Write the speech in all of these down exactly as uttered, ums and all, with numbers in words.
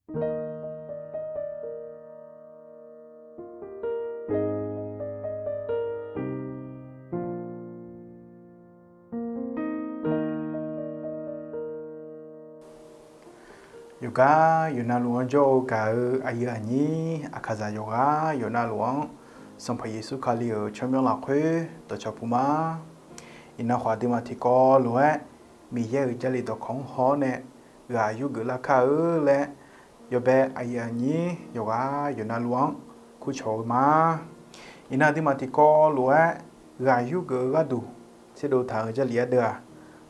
Yawqgar yawqnavluf-anr jawr-eu gaq-eu aqyuif aqnyir aqkaqzaq yawqghaq yawqnavluf-anr, Sanqpaq Yeqsur Kali-euq tsawrmyanr lafkhoer dawqcawq puq ma. Iqnan khawf aqduimaf tiqkawv lof-aer Miqyaer-euq Jarlif dawqkawq-anr haw-awr nae ghaq yurgeuf lar kar-eu laer, yawbae aqyuif aqnyir yawqghaq yawqnavluf-anr kurcawq-eu ma. Iqnan aqduimaf tiqkawv lof-aer ghaq yurgeuf-eu gharduq tserdov taq-euq Jarlif ardeuv-aq,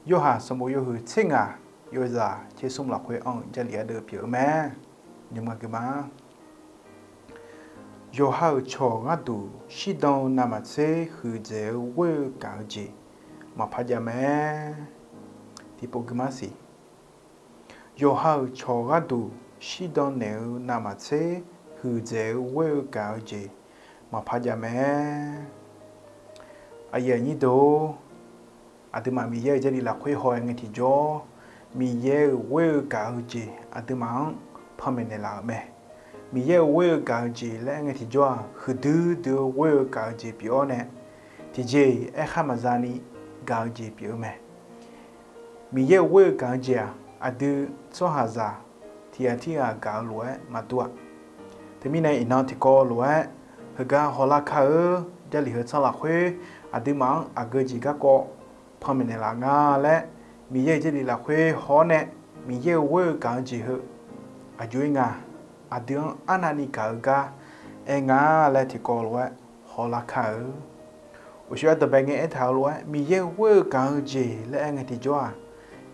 Yorhaq sanqbof yawhuiq tser ngaq yawzaq tser smr lafkhoer anr-eu Jarlif ardeuv pyeuf-eu mae. Nymrma geuf ma. Yawqha-euq cawq gharduq shirdan-eu navmaqtser huiqdzaeq-eu ghoer-eu gaq-eu jeq maqpar jav mae. Tiqpov geuf ma siq. Yawqha-euq cawq gharduq shirdan naeq-eu navmaqtser huiqdzaeq-eu ghoer-eu gaq-eu jeq maqpar jav mae. Aqyuif aqnyir deuq-or, aqduimaf Miqyaer-euq Jarlif lafkhoer haw-aer ngae tiqjawr, Miqyaer-euq ghoer-eu gaq-eu jeq aqduimaf-anr panmaeq naeqlaf-euq mae. Miqyaer-euq ghoer-eu gaq-eu jeq laer aer ngae tiqjawr-aq, huiqdui dui-eu ghoer-eu gaq-eu jeq pyeuf-awr nae, tiqjeq-iq aerkhar maqza ni gaq-eu jeq pyeuf-eu mae. Miqyaer-euq ghoer-eu gaq-eu jeq-aq, aqdui tsawrhaqzaq tiqghaq tirghaq gaq-eu lof-aer maqdur-aq. Teumirnae iqnan tiqkawv lof-aer heugar hawlar kar-eu Jarlif heu tsanr lafkhoer aqduimaf-anr aqgeu jeq garkawv panmaeq naeqlaf nga laer, Miqyaer-euq Jarlif lafkhoer haw-awr nae, Miqyaer-euq ghoer-eu gaq-eu jeq heu aqjox-aer nga, aqdui-anr arnavni gaq-eu gar aer nga laer tiqkawv lof-aer hawlar kar-eu. Uqshoe-aer dawqbae ngae aertaq-eu lof-aer, Miqyaer-euq ghoer-eu gaq-eu jeq laer aer ngae tiqjawr-aq,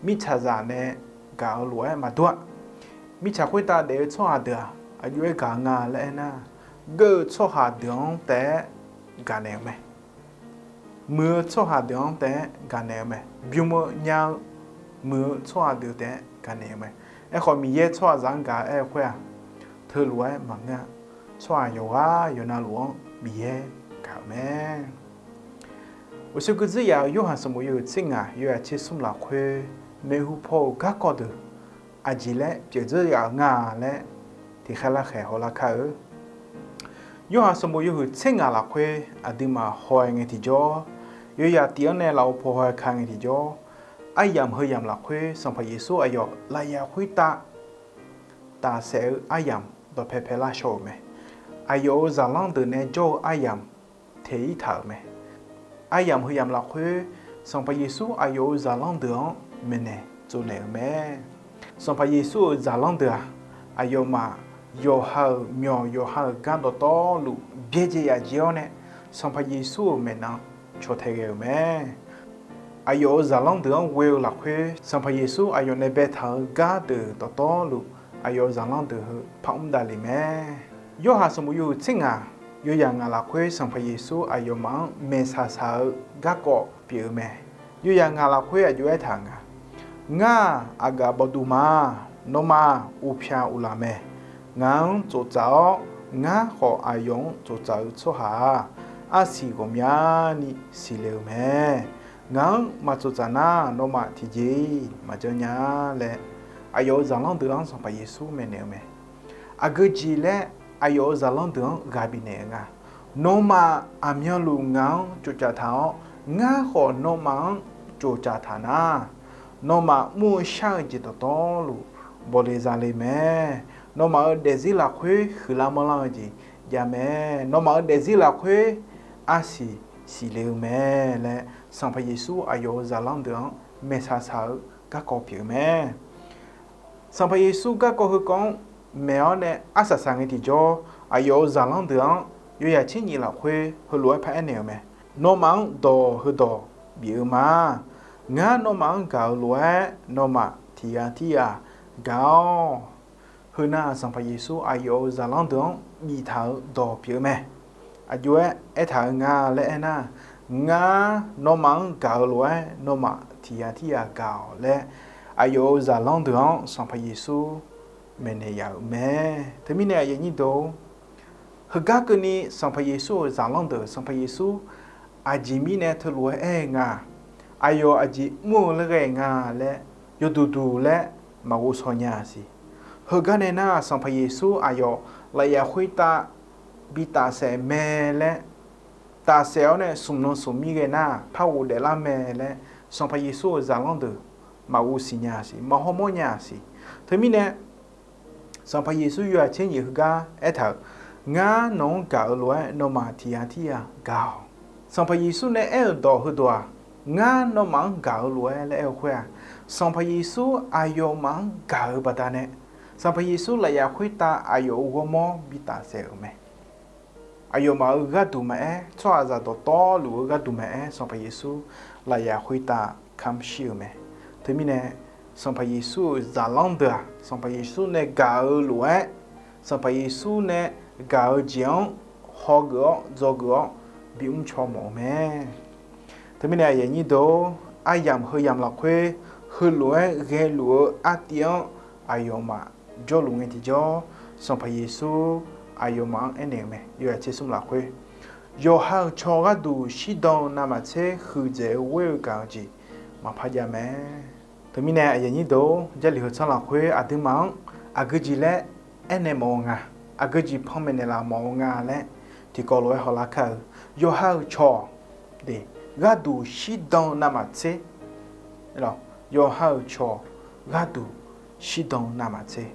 mirtsaqzaq nae gaq-eu lof-aer maqdur-aq. Mirtsaq khoertav daef-eu tsawrhaq deuq-aq, aqjox-aer gaq nga laer aernar, geur-eu tsawrhaq deuq-anr taef-aer gaqnaeq-eu mae. Muiq-eu tsawrhaq deuq-anr taef-aer gaqnaeq-eu mae. Bym-eu nya-eu muiq-eu tsawrhaq deuq taef-aer gaqnaeq-eu mae. Aerkhawf, Miqyaer tsawrhaqzaq-anr gaq-aer-eu khoer-aq, teulof-aer maqngeur-a. Tsawrhaq yawqghaq yawqnavluf-anr Miqyaer gaq-euq mae. Uqshoe gui dzeur yaf-euq Yorhaq sanqbof yawhuiq tser ngaq yawzaq tser smr lafkhoer, maeqhu paw-euq garkawv deuq aqjeq laer pyeuf dzeur yaf-euq nga laer tiqkhaer larkhaeq hawlar kar-eu. Yorhaq sanqbof yawhuiq tser ngaq lafkhoer aqduimaf haw-aer ngae tiqjawr, yawzaq tif-anr nae lafov paw haw-aer ka ngae tiqjawr, aryamq heuyamq lafkhoer Sanqpaq Yeqsur aqyawf lafyaf khoertav tafsaef-eu aryamq dawqpae pae lar shaw-euq mae. Aqyawf-euq zaqlanr deuq nae jawr-eu aryamq teq-ir taq-euq mae. Aryamq heuyamq lafkhoer, Sanqpaq Yeqsur aqyawf-euq zaqlanr deuq-anr maeqnaeq tsovnaeq-euq mae. Sanqpaq Yeqsur-euq zaqlanr deuq-aq, aqyawfmaf yawqha-euq myawq yawqha-euq gar dawqtawvluf byaerdzae yaf jir-awr nae, Sanqpaq Yeqsur-euq maeqnan caw tae ghae-euq mae. Aqyawf-euq zaqlanr deuq-anr ghoe-eu lafkhoer, Sanqpaq Yeqsur aqyawf nae baetaq-eu gar deuq dawqtawvluf, aqyawf-euq zaqlanr deuq heu par mr davle mae. Yorhaq sanqbof yawhuiq tser ngaq yawzaq ngaq lafkhoer, Sanqpaq Yeqsur aqyawfmaf-anr maeqshaq shaq-eu garkawv pyeuf-eu mae. Yawzaq ngaq lafkhoer aqjox aertaq-euq nga, Ngar-aq, aqgaf bawduv ma. Nawmaf uqpyaq uqlaf mae. Ngaq-anr tsoftsaf-awr, ngar khawf aqyawf-anr tsoftsaf-eu tsawrhaq-aq, arsiq ghawqmyani siqle-eu mae. Ngaq-anr maqtsoftsaf nar, nawmaf tiqjeq-iq maqjanr nya laer, aqyawf-euq zaqlanr deuq-anr Sanqpaq Yeqsur maeqnaeq-eu mae. Aqgeu jeq laer aqyawf-euq zaqlanr deuq-anr ghaq bifnaeq-eu nga. Nawmaf aqmyanluf ngaq-anr tsoftsaf taq-awr, ngar khawf nawmaf-anr tsoftsaf taq nar, nawmaf mr-eu shar-eu jeq dawqtawvluf bawle zale mae. Nawmaf-euq daefzir lafkhoer huiqlar manrlar-eu jeq javmae. Nawmaf-euq daefzir lafkhoer arsiq siqle-eu mae laer, Sanqpaq Yeqsur aqyawf-euq zaqlanr deuq-anr maeqshaq shaq-eu garkawv pyeuf-eu mae. Sanqpaq Yeqsur garkawv heukawv-anr maeq-awr nae arsaq saq ngae tiqjawr, aqyawf-euq zaqlanr deuq-anr yawzaq tser nyif lafkhoer heulof-aer paraer naeq-euq mae. Nawmaf-anr dawq heudawq bif-eu ma. Ngar nawmaf-anr gaq-eu lof-aer, nawmaf tiqghaq tirghaq gaq-awq. Heunar-aq, Sanqpaq Yeqsur aqyawf-euq zaqlanr deuq-anr biftaq-eu dawq pyeuf-eu mae. Aqjox-aer aertaq-eu nga laer aernar, ngar nawmaf-anr gaq-eu lof-aer, nawmaf tiqghaq tirghaq gaq-awq laer, aqyawf-euq zaqlanr deuq-anr Sanqpaq Yeqsur maeqnaeq yaf-euq mae. Teumirnae aqyuif aqnyir deuq-or, heugar keuvni Sanqpaq Yeqsur-euq zaqlanr deuq, Sanqpaq Yeqsur aqjeq mirnae teulof-aer aer-eu nga, aqyawf aqjeq mr-eu laer ghae nga laer yawduq duq laer maqghov shaw nya siq. Heugar nae nar, Sanqpaq Yeqsur aqyawf lafyaf khoertav bi tafsaef mae laer, tafsaef-awr nae smq nan smq mir ghae nar, par ghofdaef lar mae laer, Sanqpaq Yeqsur-euq zaqlanr deuq maqghov siqnya siq, maqhaw mawrnya siq. Teumirnae, Sanqpaq Yeqsur yawhaq tser nyiq heugar aertaq-euq, Ngar nawq-anr gaq-eu lof-aer, nawmaf tiq ghaq tirghaq gaq-awq. Sanqpaq Yeqsur nae aer-euq dawq heudawq-aq, Ngar nawmaf-anr gaq-eu lof-aer laer aer-eu khoer-aq, Sanqpaq Yeqsur aqyawfmaf-anr gaq-eu baqdanae, Sanqpaq Yeqsur lafyaf khoertav aqyawf-euq ghawrmawr bi tafsaef-euq mae. Aqyawfmaf-euq gharduq maqaer, tsawrhaqzaq dawqtawvluf-eu gharduq maqaer, Sanqpaq Yeqsur lafyaf khoertav kamq shir-euq mae. Teumirnae, Sanqpaq Yeqsur-euq zaqlanr deuq-aq, Sanqpaq Yeqsur nae gaq-eu lof-aer, Sanqpaq Yeqsur nae gaq-eu jeq-anr hawgeuf-awr dzawgeuf-awr bimr caw mawf-eu mae. Teumirnae aqyuif aqnyir deuq-or, aryamq heuyamq lafkhoer heulof-aer ghaeluf-eu artiv-anr aqyawfmaf jawrluf ngae tiqjawr, Sanqpaq Yeqsur aqyawfmaf-anr aernaeq-eu mae. Yawhaq tser smr lafkhoer, Yawqha-euq cawq gharduq shirdan-eu navmaqtser huiqdzaeq-eu ghoer-eu gaq-eu jeq maqpar jav mae. Teumirnae aqyuif aqnyir deuq-or, Jarlif heu tsanr lafkhoer aqduimaf-anr aqgeu jeq laer aernaeq mawf-eu nga, aqgeu jeq panmaeq naeqlaf mawf-eu nga laer tiqkawv lof-aer hawlar kar-eu. Yawqha-euq cawq de, gharduq shirdan-eu navmaqtser, yawqha-euq cawq gharduq shirdan-eu navmaqtser,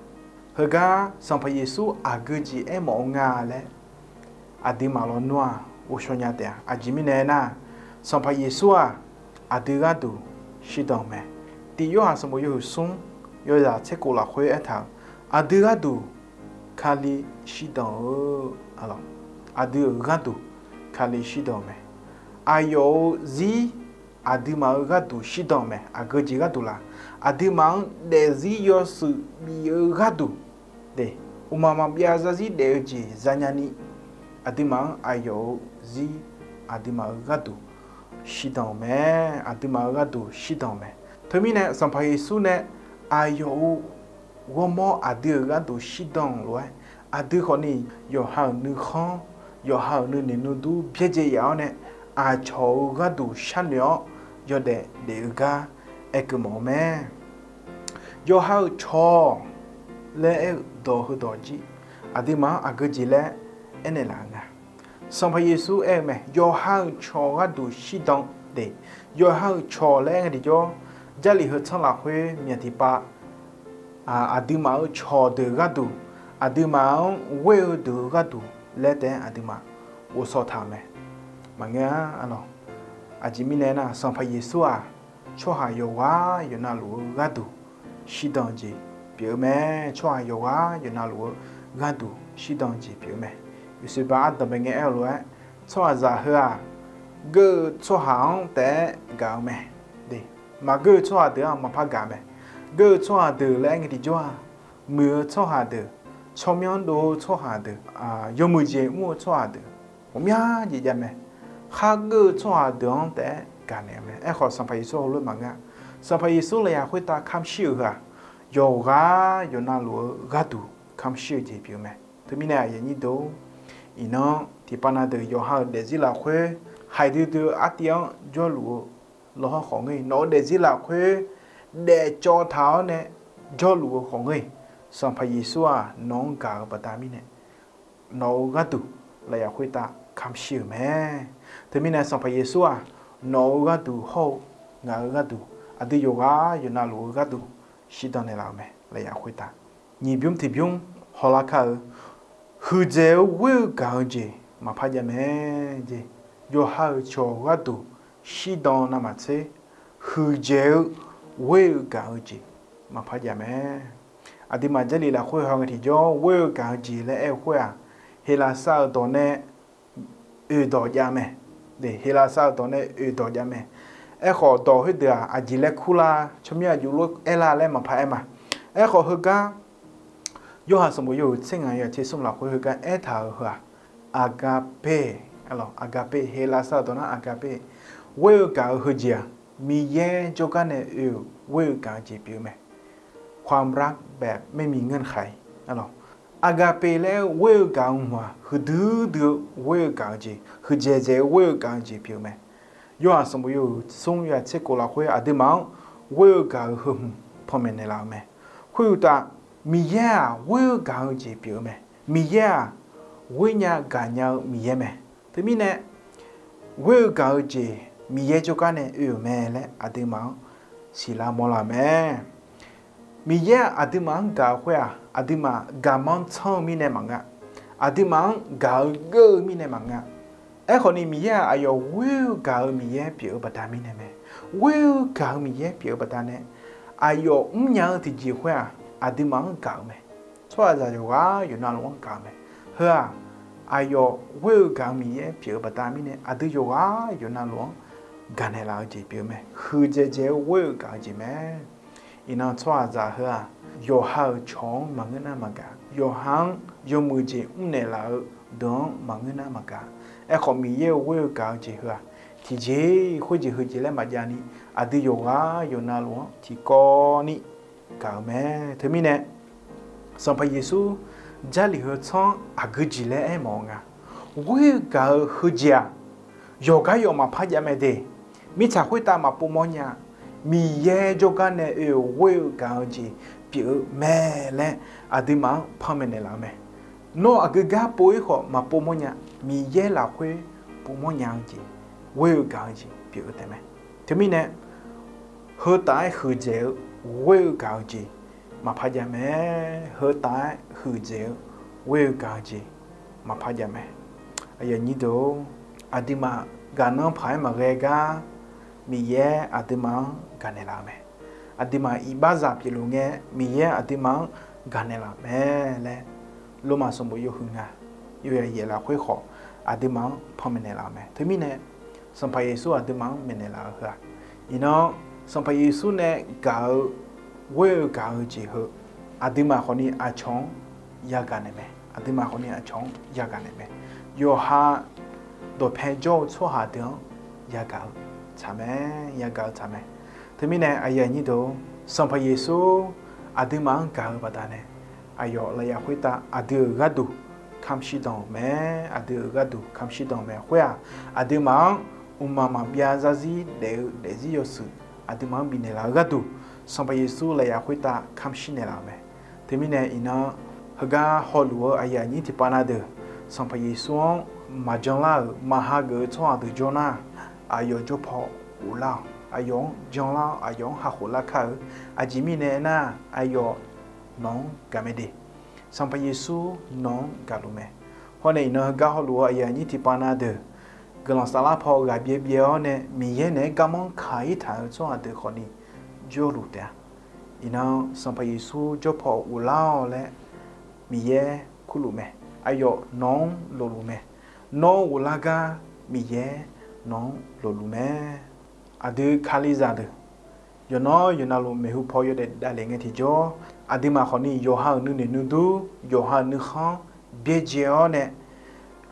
heugar Sanqpaq Yeqsur aqgeu jeq aermawf-eu nga laer aqduimaf lawnmr-aq ghovshaw nya taef-a. Aqjeq mirnae aernar, Sanqpaq Yeqsur-aq aqdui gharduq shirdan-eu mae. Tiq Yorhaq sanqbof yawhuiq smr yawzaq tser kof lafkhoer aertaq-euq, aqdui gharduq Kali shirdan-eu, aqdui-euq gharduq Kali shirdan-eu mae. Aqyawf-euq zir aqduimaf-euq gharduq shirdan-eu mae. Aqgeu jeq gharduq laf, aqduimaf-anr daefzir yawshuif bif-eu gharduq, de, uqmaq maqbyav zarzir daef-eu jeq zanya ni, aqduimaf-anr aqyawf-euq zir aqduimaf-euq gharduq shirdan-eu mae. Aqduimaf-euq gharduq shirdan-eu mae. Teumirnae Sanqpaq Yeqsur nae aqyawf-euq ghawrmawr aqdui-euq gharduq shirdan-euq lof-aer, aqdui khawfni yawqha-euq nuikhanr, yawqha-euq nuinoeq nuidur byaerdzae yaf-awr nae, aqcawq-euq gharduq sharnoeq-awr yawdaef daef-eu gar aerkeuv mawf-eu mae. Yawqha-euq cawq laer aer-eu dawq heudawq jir, aqduimaf-anr aqgeu jeq laer aernaeq laf-eu nga. Sanqpaq Yeqsur aer-eu mae, yawqha-euq cawq gharduq shirdan de. Yawqha-euq cawq laer aer ngae tiqjawr, Jarlif heu tsanr lafkhoer myaq tiqpav aqduimaf-euq cawqdeuq gharduq, aqduimaf-anr ghoer-eu deuq-eu gharduq laer taef-aer aqduimaf ghovshaw taq-euq mae. Maqngeur-a lawq. Aqjeq mirnae aernar, Sanqpaq Yeqsur-aq, tsawrhaq yawqghaq yawqnavluf-eu gharduq shirdan-eu jeq pyeuf-eu mae. Tsawrhaq yawqghaq yawqnavluf-eu gharduq shirdan-eu jeq pyeuf-eu mae. Uqshoe ba ardanqbae ngae aer-eu lof-aer, tsawrhaqzaq heu-aq, geur-eu tsawrhaq-anr taef-aer gaq-eu mae. Maqgeur-eu tsawrhaq deuq-anr maqpar gaq mae. Geur-eu tsawrhaq deuq laer aer ngae tiqjawr-aq, muiq-eu tsawrhaq deuq, tsawrmyanr dov-eu tsawrhaq deuq, yawmuiq jeq mr-eu tsawrhaq deuq, ghawqmya jeq jav mae. Khar geur-eu tsawrhaq deuq-anr taef-aer gaqnaeq-eu mae. Aerkhawf, Sanqpaq Yeqsur heulof-aer maqngeur-a. Sanqpaq Yeqsur lafyaq khoertav kamq shir-euq heu-aq, yawqghaq yawqnavluf-eu gharduq kamq shir-eu jeq pyeuf-eu mae. Teumirnae aqyuif aqnyir deuq-or, iqnan tiqpav na deuq yawqha-euq daefzir lafkhoer haiq duidui-eu artiv-anr jawrluf-eu lawhawr khawf ngeur-iq, nawq-euq daefzir lafkhoer daefcawv taq-awr nae jawrluf-eu khawf ngeur-iq, Sanqpaq Yeqsur-aq nawq-anr gaq-eu baqda mirnae, nawq-euq gharduq lafyaq khoertav kamq shir-euq mae. Teumirnae Sanqpaq Yeqsur-aq nawq-euq gharduq hawr-eu ngaq-euq gharduq, aqdui yawqghaq yawqnavluf-eu gharduq shirdan naeqlaf-euq mae. Lafyaq khoertav nyiq bymr tiq bymr hawlar kar-eu, huiqdzaeq-eu ghoer-eu gaq-eu jeq maqpar jav mae. Jeq, yawqha-euq cawq gharduq shirdan navmaqtser, huiqdzaeq-eu ghoer-eu gaq-eu jeq maqpar jav mae. Aqduimaf Jarlif lafkhoer haw ngae tiqjawr ghoer-eu gaq-eu jeq laer aer-eu khoer-aq, Heqlaqsar-euq dawq nae oeq dawq jav mae. Heqlaqsar-euq dawq nae oeq dawq jav mae. Aerkhawf, dawq khoerdeuq-aq aqjeq laer kur lar, tsawrmyanr aqjox lof-aer aer lar laer maqpar aer ma. Aerkhawf, heugar Yorhaq sanqbof yawhuiq tser ngaq yawhuiq tser smr lafkhoer heugar aertaq-euq heu-aq, aqgaqpe, aqgaqpe, Heqlaqsar-euq dawq nar aqgaqpe, ghoer-eu gaq-eu heujeq-aq, Miqyaer jawrgar nae oe-euq ghoer-eu gaq-eu jeq pyeuf-eu mae. ความรักแบบไม่มีเงื่อนไข aqgaqpe laer ghoer-eu gaq-eu hmq-aq, huiqdui dui-eu ghoer-eu gaq-eu jeq, huiqdzaeq dzaeq-eu ghoer-eu gaq-eu jeq pyeuf-eu mae. Yorhaq sanqbof yawhuiq smr yawhuiq tser kof lafkhoer aqduimaf-anr ghoer-eu gaq-eu heu hmq panmaeq naeqlaf-eu mae. Khoeruqtaf, Miqyaer-aq ghoer-eu gaq-eu jeq pyeuf-eu mae. Miqyaer-aq ghoer nya gaq nya-eu Miqyaer mae. Teumirnae ghoer-eu gaq-eu jeq Miqyaer jawrgar nae oe-euq mae laer aqduimaf-anr siqlar mawrlar-eu mae. Miqyaer aqduimaf-anr gaq-eu khoer-aq, aqduimaf gaqmanr tsanr-eu mirnae maqngeur. Aqduimaf-anr gaq-eu geur-eu mirnae maqngeur. Aerkhawf ni Miqyaer-aq aqyawf ghoer-eu gaq-eu Miqyaer pyeuf-eu baqda mirnae mae. Ghoer-eu gaq-eu Miqyaer pyeuf-eu baqdanae, aqyawf mrnya-eu tiqjeq khoer-aq, aqduimaf-anr gaq-eu mae. Tsawrhaqzaq yawqghaq yawqnavluf-anr gaq-eu mae. Heu-aq, aqyawf ghoer-eu gaq-eu Miqyaer pyeuf-eu baqda mirnae, aqdui yawqghaq yawqnavluf-anr gaqnaeq laf-eu jeq pyeuf-eu mae. Huiqdzaeq dzaeq-eu ghoer-eu gaq-eu jeq mae. Iqnan tsawrhaqzaq heu-aq, yawqha-euq cawq-anr maqngeur nar maqgaq, yawqha-anr yawmuiq jeq mrnaeq laf-eu deuq-anr maqngeur nar maqgaq. Aerkhawf, Miqyaer-euq ghoer-eu gaq-eu jeq heu-aq, tiqjeq khoerjeq heujeq laer maqjav ni, aqdui yawqghaq yawqnavluf-anr tiqkawv ni gaq-eu mae. Teumirnae, Sanqpaq Yeqsur Jarlif heu tsanr aqgeu jeq laer aermawf-eu nga. Ghoer-eu gaq-eu heujeq-aq, yawqgar yawf maqpar jav mae de. Mirtsaq khoertav maqpov mawrnya. Miqyaer jawrgar nae oe-euq ghoer-eu gaq-eu jeq pyeuf-eu mae laer aqduimaf-anr panmaeq naeqlaf-eu mae. Nawr aqgeu gar pov-ir khawf maqpov mawrnya. Miqyaer lafkhoer pov mawrnya-eu jeq, ghoer-eu gaq-eu jeq pyeuf-eu taef mae. Teumirnae, heu taf-aer huiqdzaeq-eu ghoer-eu gaq-eu jeq maqpar jav mae. Heu taf-aer huiqdzaeq-eu ghoer-eu gaq-eu jeq maqpar jav mae. Aqyuif aqnyir deuq-or, aqduimaf gaqnan paq-aer maqghae gar Miqyaer aqduimaf-anr gaqnaeq laf-eu mae. Aqduimaf iqbaxzaq pyeufluf ngae Miqyaer aqduimaf-anr gaqnaeq laf mae laer Lormav sanqbof yawhuiq nga yawyaeq yaeq lafkhoer khawf aqduimaf-anr panmaeq naeqlaf-eu mae. Teumirnae, Sanqpaq Yeqsur aqduimaf-anr maeqnaeq laf-eu heu-aq, iqnan Sanqpaq Yeqsur nae gaq-eu ghoer-eu gaq-eu jeq heu aqduimaf khawfni aqcawq-anr yagaq naeq mae. Aqduimaf khawfni aqcawq-anr yagaq naeq mae. Yawqha dawqpae jawr-eu tsawrhaq deuq-anr yagaq-eu tsaq mae. Yagaq-eu tsaq mae. Teumirnae aqyuif aqnyir deuq-or, Sanqpaq Yeqsur aqduimaf-anr gaq-eu baqdanae, aqyawf lafyaf khoertav aqdui-euq gharduq kamq shirdan-euq mae. Aqdui-euq gharduq kamq shirdan-euq mae. Khoer-aq, aqduimaf-anr mqmaq maqbyav zarzir daef-eu daefzir yawshuif aqduimaf-anr bifnaeq laf-eu gharduq, Sanqpaq Yeqsur lafyaf khoertav kamq shir naeqlaf-euq mae. Teumirnae iqnan, heugar hawluf-eu aqyuif aqnyir tiqpav na deuq, Sanqpaq Yeqsur-anr maqjan lar-euq maqhageuf-eu tsawrhaq deuq jawr nar, aqyawf jawr paw ghoflar-awq. Aqyawf-anr janlar-awr aqyawf-anr hakhof lar kar-eu. Aqjeq mirnae aernar, aqyawf nawq-anr gaq mae de. Sanqpaq Yeqsur nawq-anr gaqluf mae. Hawr nae iqnan heugar hawluf-eu aqyuif aqnyir tiqpav na deuq, guiqlanq saflar paw ghaq byaev byaev-awr nae Miqyaer naeq-aer garmanr kaq-ir taq-euq tsawrhaq deuq khawfni jawrluf taef-a. Iqnan Sanqpaq Yeqsur jawr paw ghoflar-awq laer Miqyaer kurluf mae. Aqyawf nawq-anr lofluf mae. Nawr ghoflar gar Miqyaer nawq-anr lofluf mae. Aqdui Kalizaq deuq, yawqnan yawqnavluf maeqhu paw yawdaef davlef ngae tiqjawr, aqduimaf khawfni yawqha-euq nuinoeq nuidur, yawqha-euq nuikhanr byaerdzae-awr nae,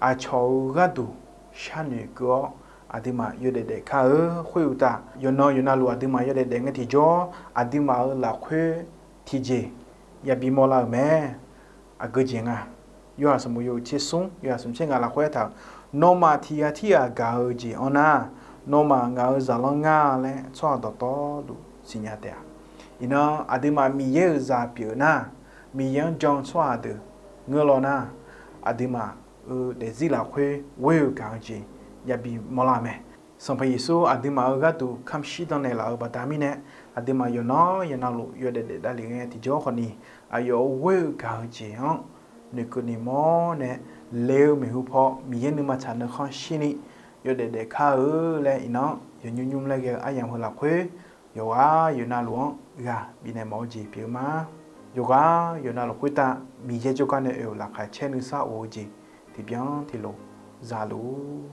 aqcawq-euq gharduq sharnoeq keuv-awr, aqduimaf yawdaef daef kar-eu khoeruqtaf, yawqnan yawqnavluf aqduimaf yawdaef daef ngae tiqjawr, aqduimaf-euq lafkhoer tiqjeq yabi mawrlar-euq mae. Aqgeu jeq nga. Yorhaq sanqbof yawhuiq tser smr, yawhaq smq tser ngaq lafkhoer aertaq-euq, nawmaf tiq ghaq tirghaq gaq-eu jeq anr nar, nawmaf ngaq-euq zaqlanr nga laer tsawrhaq dawqtawvluf siqnya taef-a. Iqnan aqduimaf Miqyaer-euq zaq pyeuf nar, Miqyaer-anr jan-eu tsawrhaq deuq ngeur law nar, aqduimaf-euq daefzir lafkhoer ghoer-eu gaq-eu jeq yabi mawrlar-eu mae. Sanqpaq Yeqsur aqduimaf-euq gharduq kamq shirdan naeqlaf-eu baqda mirnae, aqduimaf yawqnan yawqnavluf yawdaef daef davlef ngae tiqjawr khawfni, aqyawf-euq ghoer-eu gaq-eu jeq-anr noeqkeuv ni mawr nae, le-eu maeqhu paw Miqyaer nuima tsaq nuikhanr shirni yawdaef daef kar-eu laer iqnan-anr yawqnymr nymr laer ghae-eu aryamq heu lafkhoer, yawqghaq yawqnavluf-anr ghaq bifnaeq mawf-eu jeq pyeuf-eu ma. Yawqghaq yawqnavluf khoertav Miqyaer jawrgar nae oe-euq laqkhaq caer nuisar of-eu jeq tiqbyan tiqlof zaluf-ur.